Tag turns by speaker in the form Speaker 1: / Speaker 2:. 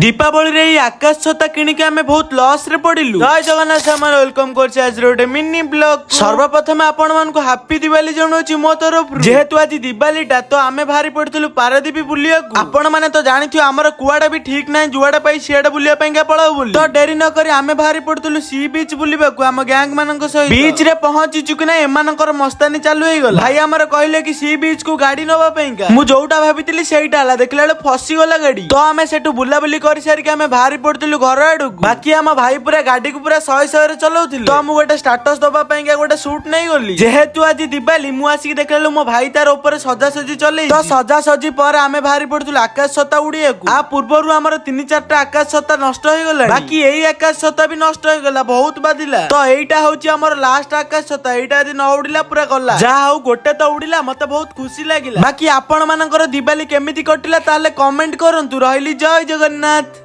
Speaker 1: ଦୀପାବଳିରେ ଏଇ ଆକାଶ ଛତା କିଣିକି ଆମେ ବହୁତ ଲସ୍ ରେ ପଡିଲୁ। ଜୟ ଜଗନ୍ନାଥ ସାମାନ, welcome କରୁଛି ଆଜିର ଗୋଟେ ମିନି ବ୍ଲଗ। ସର୍ବପ୍ରଥମେ ଆପଣ ମାନଙ୍କୁ ହାପି ଦିୱାଲି ଜଣାଉଛି ମୋ ତରଫରୁ। ଯେହେତୁ ଆଜି ଦିୱାଲିଟା, ତ ଆମେ ବାହାରି ପଡିଥିଲୁ ପାରାଦୀପ ବୁଲିବାକୁ। ଆପଣ ମାନେ ତ ଜାଣିଥିବେ, ଆମର କୁଆଡେ ବି ଠିକ ନାହିଁ, ଯୁଆଡେ ପାଇ ସିଆଡେ ବୁଲିବା ପାଇଁକା ପଳାଉ ବୋଲି। ତ ଡେରି ନ କରି ଆମେ ବାହାରି ପଡିଥିଲୁ ସି ବିଚ୍ ବୁଲିବାକୁ ଆମ ଗ୍ୟାଙ୍ଗ ମାନଙ୍କ ସହିତ। ବିଚ୍ ରେ ପହଞ୍ଚିଛୁ କି ନାଇଁ, ଏମାନଙ୍କର ମସ୍ତାନି ଚାଲୁ ହେଇଗଲା। ଭାଇ ଆମର କହିଲେ କି ସି ବିଚ୍ କୁ ଗାଡି ନବା ପାଇଁକା। ମୁଁ ଯୋଉଟା ଭାବିଥିଲି ସେଇଟା ହେଲା, ଦେଖିଲା ବେଳକୁ ଫସିଗଲା ଗାଡି। ତ ଆମେ ସେଠୁ ବୁଲାବୁଲି କରିସାରିକି ଆମେ ବାହାରି ପଡିଥିଲୁ ଘର ଆଡକୁ। ବାକି ଆମ ଭାଇ ପୁରା ଗାଡିକୁ ପୁରା 100 100ରେ ଚଲାଉଥିଲେ। ତ ମୁଁ ଗୋଟେ ଷ୍ଟାଟସ ଦବା ପାଇଁକା ଗୋଟେ ସୁଟ୍ ନେଇଗଲି। ଯେହେତୁ ଆଜି ଦିୱାଲି, ମୁଁ ଆସିକି ଦେଖିଲା ବେଳକୁ ମୋ ଭାଇ ତାର ଉପରେ ସଜାସଜି ଚଲେଇ। ତ ସଜାସଜି ପରେ ଆମେ ବାହାରି ପଡିଥିଲୁ ଆକାଶ ଛତା ଉଡିବାକୁ। ଆ ପୂର୍ବରୁ ଆମର ତିନି ଚାରିଟା ଆକାଶ ଛତା ନଷ୍ଟ ହେଇଗଲା। ବାକି ଏଇ ଆକାଶ ଛତା ବି ନଷ୍ଟ ହେଇଗଲା, ବହୁତ ବାଧିଲା। ତ ଏଇଟା ହଉଛି ଆମର ଲାଷ୍ଟ ଆକାଶ ଛତା। ଏଇଟା ଯଦି ନ ଉଡିଲା, ପୁରା ଗଲା। ଯାହା ହଉ, ଗୋଟେ ତ ଉଡିଲା, ମତେ ବହୁତ ଖୁସି ଲାଗିଲା। ବାକି ଆପଣ ମାନଙ୍କର ଦିୱାଲି କେମିତି କଟିଲା, ତାହେଲେ କମେଣ୍ଟ କରନ୍ତୁ। ରହିଲି, ଜୟ ଜଗନ୍ନାଥ।